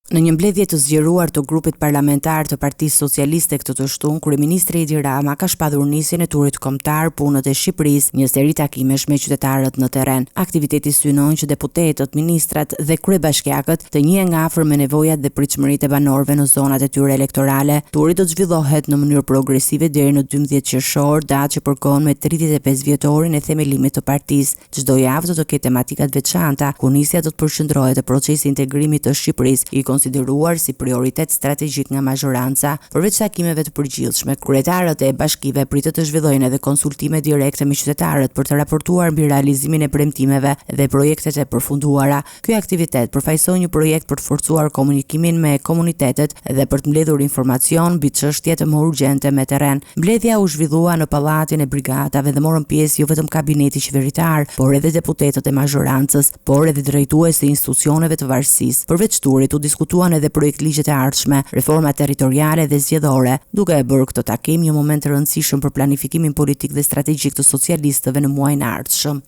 Në një mbledhje të zgjeruar të grupit parlamentar të Partisë Socialiste këtë të shtunë, kryeministri Edi Rama ka shpallur nisjen e turit kombëtar Punët e Shqipërisë, një seri takimesh me qytetarët në terren. Aktiviteti synon që deputetët, ministrat dhe kryebashkiakët të njihen nga afër me nevojat dhe pritshmëritë e banorëve në zonat e tyre elektorale. Turi do të zhvillohet në mënyrë progresive deri në 12 qershor, datë që përkon me 35 vjetorin e themelimit të partisë. Çdo javë do të ketë tematika të veçanta, ku nisja do të përqendrohet te procesi i integrimit të Shqipërisë, i konsideruar si prioritet strategjik nga mazhoranca. Përveç takimeve të përgjithshme, kryetarët e bashkive pritet të zhvillojnë edhe konsultime direkte me qytetarët për të raportuar mbi realizimin e premtimeve dhe projektet e përfunduara. Ky aktivitet përfaqëson një projekt për të forcuar komunikimin me komunitetet dhe për të mbledhur informacion mbi çështjet më urgjente me terren. Mbledhja u zhvillua në Pallatin e Brigatave dhe morën pjesë jo vetëm kabineti qeveritar, por edhe deputetët e mazhorancës, por edhe drejtues të institucioneve të varësisë. Përveç turit, u diskutuan edhe projektligjet e ardhshme, reforma territoriale dhe zgjedhore, duke e bërë këtë takim një moment të rëndësishëm për planifikimin politik dhe strategjik të socialistëve në muajin e ardhshëm.